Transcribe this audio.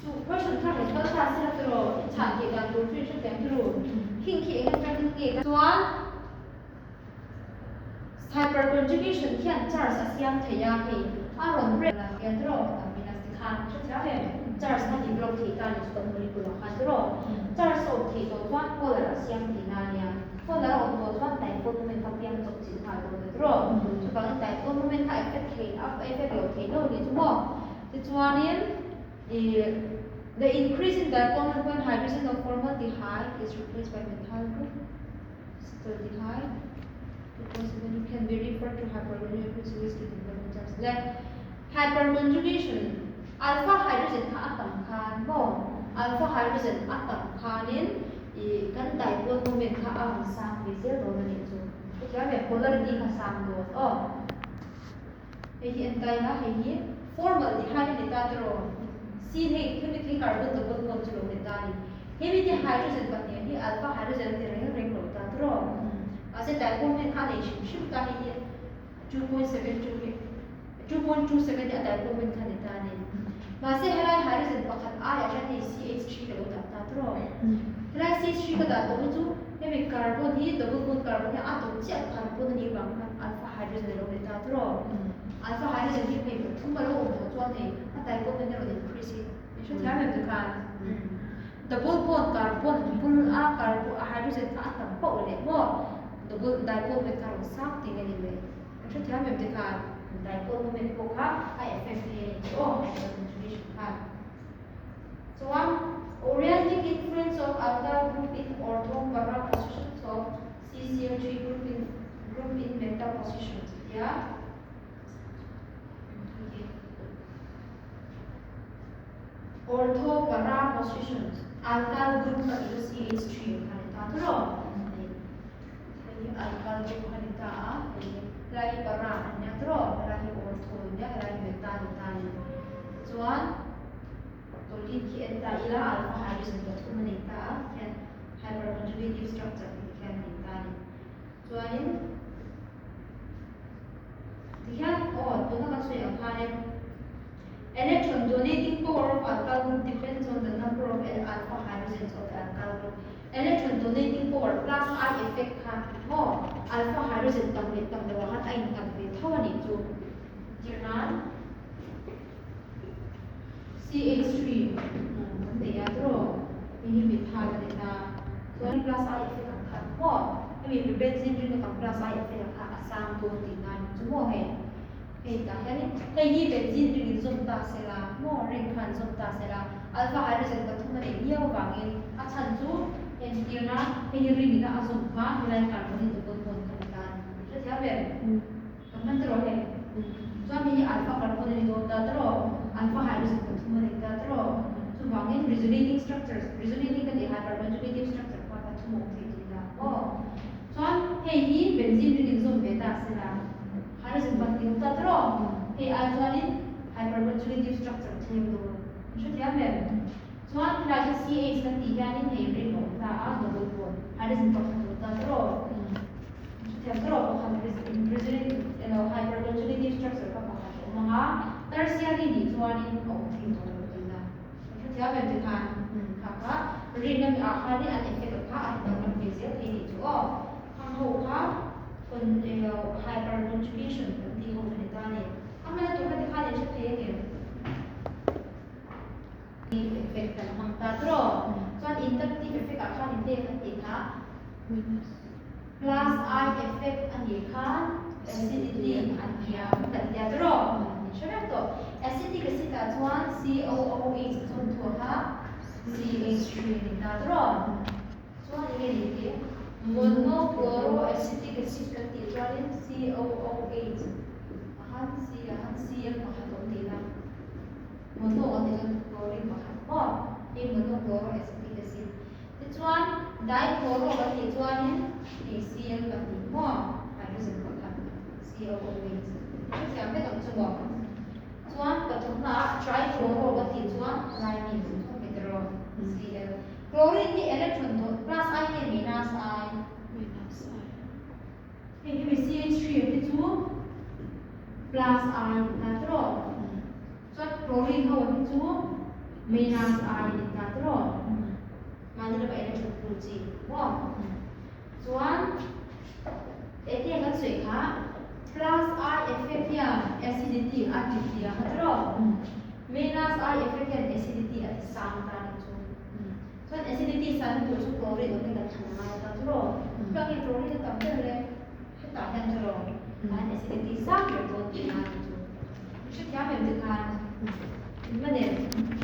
Chu question kha rawn kal ta sela tiraw i chhan theih dan tur chu i hrethiam tiraw? Khing khi eng atangin nge ka. Chuan hyperconjugation khian charge a siam thei a, hei a rawn break lah hian tiraw tam minus ti khan hrethiam em? Charge kha develop thei ta ni chu kan molecule ah khan tiraw? Charge a awm theih tawh chuan polar a siam thei na ania, polar a awm tawh chuan dipole moment kha piang chawp chilh nghal dawn ta tiraw? Chuvangin dipole moment kha effect thei a effect lo thei lo ni chu maw? Tichuanin ih the increase in dipole moment when hydrogen of formaldehyde is replaced by methyl group acetaldehyde because then it can be referred to hyperconjugation which leads to development charge le hyperconjugation alpha hydrogen kha a tam khan maw alpha hydrogen a tam khanin ih kan dipole moment kha a rawn sang ve zel dawn a nih chu hetiang em polarity kha sang dawn aw. Hei hi en ta ila, hei hi formaldehyde a ni ta tiraw? Sin hei hemi khi carbon double bond chu lo ni ta a ni. Hemi te hydrogen pahnih hi alpha hydrogen a ni reng reng lo ta tiraw? Mahse dipole hmel kha a nei hrim hrim ta hei hi 2.72 hi 2.27 hi a dipole hmel kha a ni ta a ni. Mahse helai hydrogen pakhat aiah hian hei CH3 ka lo dah ta tiraw? Helai CH3 ka dah tawh hi chu hemi carbon hi double bond carbon hi a tawp chiah carbon a nih vang khan alpha hydrogen a lo ni ta tiraw? Alpha hydrogen hi hei pathum a lo awm tawh chuan hei a dipole moment erawh increase hi min hrethiam em tikhan double bond carbon bul a carbon a hydrogen kha a tam pauh leh maw double dipole moment kha a rawn sang ting a ni leh. Kan hrethiam em te khan dipole moment pawh kha a effect thei a ni tih aw hyperconjugation khan. Chuan orienting influence of alkyl group in ortho para positions of CCl3 group in group in meta positions tia ortho para positions alkyl group ka tih chu CH3 kha ni ta tawh Hei hi alkal group kha ni ta a, hei hi helai hi para a nia tawh, helai hi ortho a nia, helai hi meta a ni ta a ni. Tichuan toluene khi en ta ila alpha hydrogen pathum a nei ta a, tikhian hyperconjugative structure khi tikhian a nei ta a ni. Chuanin tikhian aw tuna kan sawi ang khanin electron donating power of alkyl group depends on the number of alpha hydrogens of the alkyl group. Electron donating power plus I effect kha maw alpha hydrogen tam leh tam loh ah khan a innghat ve tho a nih chu. Tirnan CH3 kan nei a tiraw hei hi methyl a ni ta chuan plus I effect ang khan maw hemi benzene ring ang plus I effect ang kha a sang dawn tihna a nih chu maw hei. Hei tah hianin hei hi benzene ring in zawm ta se la maw ring khan zawm ta se la alpha hydrogen pathum a neih miau avangin a chhan chu entirna hei hi ring ina a zawm kha helai carbon hi double bond kha ni ta a ni. Hrethiam em? Ka hman tiraw hei? Chuan hei hi alpha carbon a ni dawn ta tiraw? Alpha hydrogen pathum a nei ta tiraw? Chuvangin resonating structures resonating ka tih hyperconjugative structure kha pathum a awm thei tihna maw? Chuan hei hi benzene ring in zawm ve ta se la. Hydrogen ban ti awm ta tiraw? Hei ai chuanin hyperconjugative structure thleng dawn. An hrethiam em? Chuan helai hi CH kan tih hianin hei ring a awm ta a, double bond. Hydrogen pakhat a awm ta tiraw? An hrethiam tiraw? Pakhat resonant emaw hyperconjugative structure kha pakhat a awm ang a, tertiary nih chuanin a awm thei dawn lo tihna. An hrethiam em tikhan? Kha kha ring ami ah khanin an effect kha a danglam ve zel thei nih chu aw. Khang ho kha con elo hyperconjugation kan tih ho chu ni ta a ni. A hmana tur kha tikhan in hre thei angem? Effect kan hmang ta tawh. Chuan inductive effect ah khan in leh kan tih kha plus I effect a nih khan acidity a hniam kan tia tawh. In hre vek tawh. Acetic acid ah chuan COOH a chawm thuah kha CH3 a ni ta tawh. Chuan enge ni hi? Monochloroacetic acid kan tih chuanin COOH a han C a han Cl pakhat awm tihna. Mono a tih chuan chlorine pakhat maw? Hei monochloroacetic acid. Tichuan dichloro kan tih chuanin hei Cl pahnih maw? Hydrogen pakhat COOH. Hrethiam vek ang chu maw? Chuan pathumna ah trichloro kan tih chuan helai mi chu hetero Cl. Chlorine hi electron dawt plus I nge minus I? Minus I. Hei hi mi CH3 hi chu plus I ni ta tiraw? Chuan chlorine ho hi chu Minus I a ni ta tiraw? Mahni lama electron pool chi maw? Chuan enge kan sawi kha plus I effect hian acidity a ti hliam a tiraw? Minus I effect hian acidity a ti sang ta ni chu. Chuan acidity san tur chu chlorine awm hi kan thlan a ngai ta tiraw? Chuvangin chlorine a tam ber le hetah hian tiraw? Tah hian acidity sang ber dawn tih a ni chu. Hrethiam em tikhan? Inma nen.